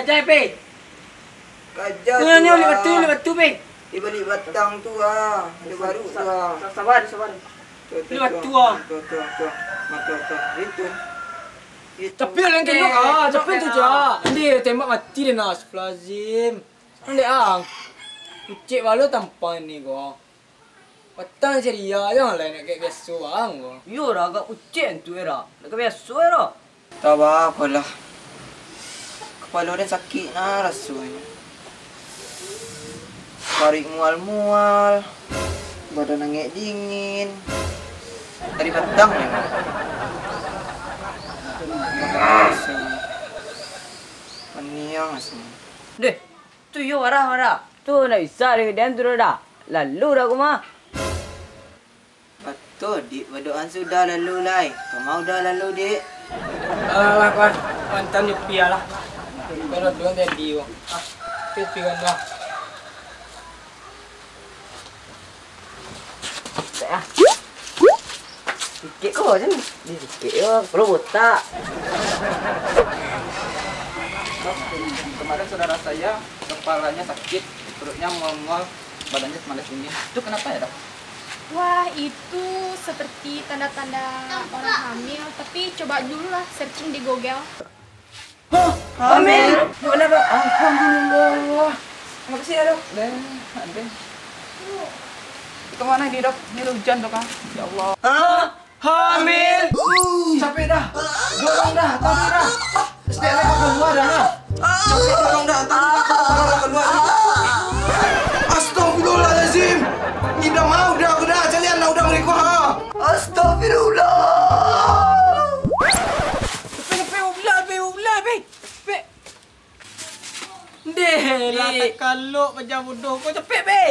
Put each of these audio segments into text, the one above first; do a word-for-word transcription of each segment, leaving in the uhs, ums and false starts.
Jai, Pe. Kaja tu, nyo, ah. Liwat tu, liwat tu, Pe. Di balik batang tu, ah. Di baru tu, ah. Sa-, sabar, sabar. Tu, tu, tu, tu, ah. Tu, tu, tu, tu. Itu. Itu. Tapi alun tembak, ah. Tapi tu, ah. Ande, tembak mati deh, nah. Astagfirullahalazim. Ande, ah. Kucek balo tampang ni, ko. Patang ceria, janganlah nak kayak biaso ang ko. Iyo, Ra, agak kucek tu, Ra. Nak kayak biaso, Ra. Tabah apolah. Kapalo den sakik nah rasonyo. Paruik mual-mual. Badan angek dingin. Dari patang memang. Rasonyo. Paniang rasonyo. Deh, tu iyo marah, marah. Tu ndak bisa dek den tu doh, Da. Lalu dah aku mah. Batua, Dik. Badoan sudah lalu lai. Kama udah lalu, Dik. Alah, Wan. Pantan nyepi lah. Kalau dua tadi, Wan. Ah, nyepi kan dah. Tak ah. Sikit ko je ni. Ni sikit yo, perlu botak. Kemarin saudara saya kepalanya sakit, perutnya mual-mual, badannya panas dingin. Itu kenapa ya, Dok? Wah, itu seperti tanda-tanda orang hamil, tapi coba dulu lah searching di Google. Hah? Hamil? Hamil? Mana, Dok? Alhamdulillah. Apa sih, Dok? Deh, deh. Itu mana ini, Dok? Ini hujan, Dok, ah. Ya Allah. Hah? Hamil? Capek dah. Dorong dah, tarik dah. Setiap lagi keluar dah, nah. Capek dorong dah, tarik dah, keluar dah. Astagfirullahalazim. Indak mau dah, aku dah. Calian dah udah mereka, ha. Astagfirullah. Pe, pe, ulah, pe, ulah, pe. Pe. Deh, lah takalok paja bodoh ko, capek, pe.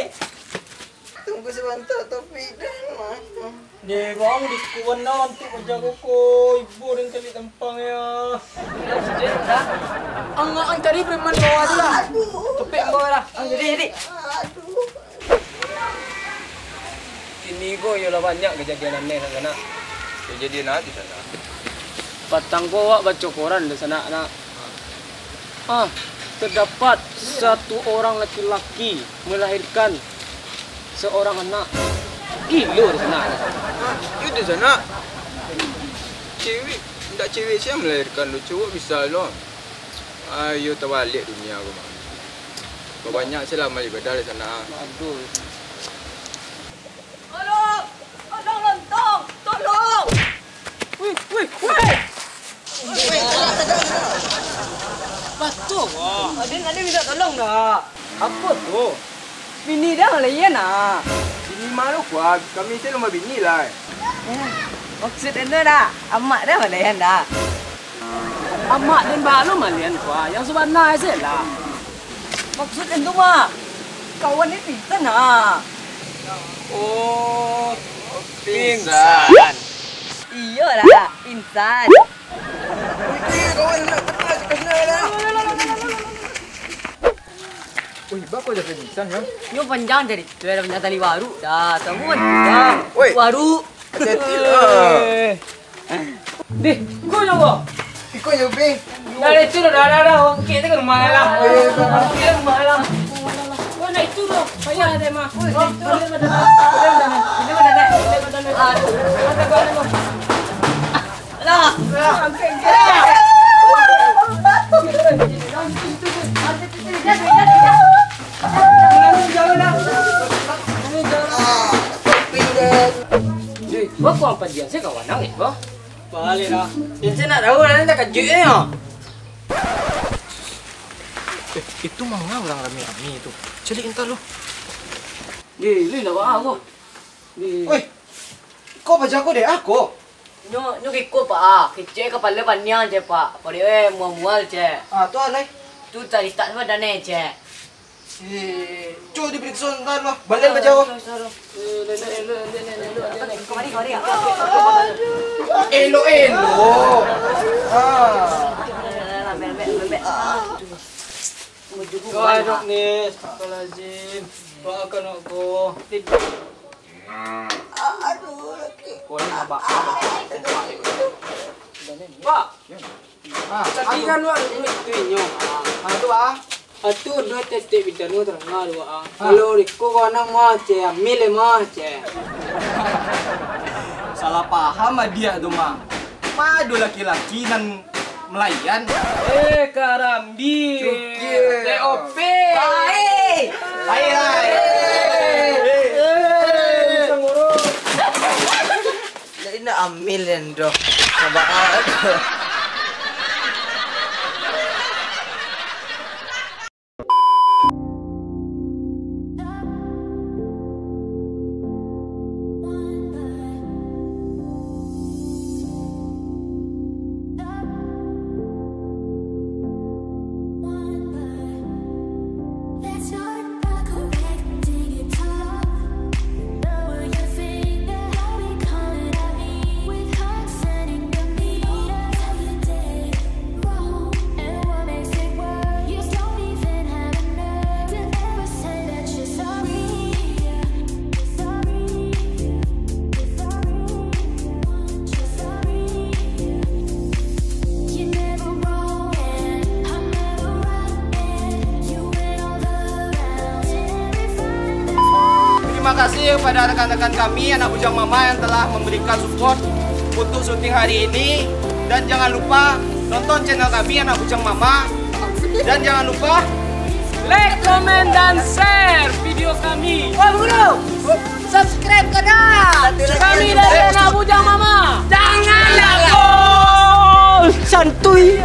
Tunggu sabanta, Taufik, dah, mah. Deh, bang, di kuan lah, antuk paja ko, ko. Ibo den caliak tampang, ya. Angak ang cari preman bawah tu lah. Aduh. Capek bawah lah. Ah, jadi, jadi. Aduh. Kini ko iyolah banyak kajadian aneh, Sanak. Kajadian apo, Sanak? Patang ko awak baco koran deh, Sanak, nak. Ah, terdapat satu orang laki-laki melahirkan seorang anak. Gilo deh, Sanak. Hah? Itu, Sanak? Cewek, ndak cewek sia melahirkan tu, cowok bisa lo. Ayo tabaliak dunia ko mah. Babanyak se lah amal ibadah di Sanak. Aduh. Tolong! Tolong, lontong! Tolong! Wih, wih, wih! Batua ko. Aden, aden bisa tolong dak? Apo tu? Bini den malaian ah. Bini ma lo ko, kami se alun babini lai. Eh, maksud den tu dak, amak den malaian dak? Amak den baa lo malaian ko, yang sabana se lah. Maksud den tu mah, kawan ni pingsan ah. Oh, pingsan. Iyo lah, pingsan. Wih, baa kok jadi pingsan, yo? Nyo panjang carito, ado panjang tali waru. Dah, kamu panjang. Woi. Waru. Hati-hati lah. Deh, kau nyo, Bang? Iko nyo, Bang. Dah, dah, itu dah, dah, dah, dah. Okey, tu ke rumah lah. Oh, iya, iya, iya. Okey, rumah lah. Oh, nak itu tu. Payah dah, mah. Oh, itu. Aduh. Alah. Wah, kok apa dia? Saya kawan nang, eh, bah? Balik lah. Dia nak tahu lah, dia tak kejut je, ya. Eh, itu manga urang rami-rami tu. Caliak intan lu. Deh, lu nak buat apa? Deh. Oi, kau bajago dek aku? Nyo, nyo kiko, Pak, ah. Kecek kapalo paniang, cek, Pak. Paruik, eh, mual-mual, cek. Ah, tu alai. Tu talitak tu badan, eh, cek. Eh, cubo diperiksa ntar lah. Balian bajago. Sorry, sorry. Eh, elok, elok, elok, elok, elok, elok. Kamari, kamari, ah. Elok, elok. Ah. Lambek, lambek, lambek. Kau aduk ni, astagfirullahaladzim. Doakan aku. Aduh, laki. Kau ni nampak apa? Pak! Ah, tapi kan, Wak, itu inyo. Ah, tu, ah. Atu duo tetek bidanu taranga duo, ah. Ah. Kalau iko kau nang mah, ceh, ambil mah, ceh. Salah paham adiak tu, mah. Mah ado laki-laki nan melayan. Eh, karambia. Cukir. T O P. Baik. Baik lah. Eh, eh, eh, bisa ngurus. Jadi nak ambil yang doh. Sabar. Terima kasih kepada rekan-rekan kami, anak bujang mama, yang telah memberikan support untuk syuting hari ini. Dan jangan lupa nonton channel kami, anak bujang mama. Dan jangan lupa like, komen, dan share video kami. Oh, bro, subscribe ka dah. Kami dari anak bujang mama. Jangan lupa. Santuy.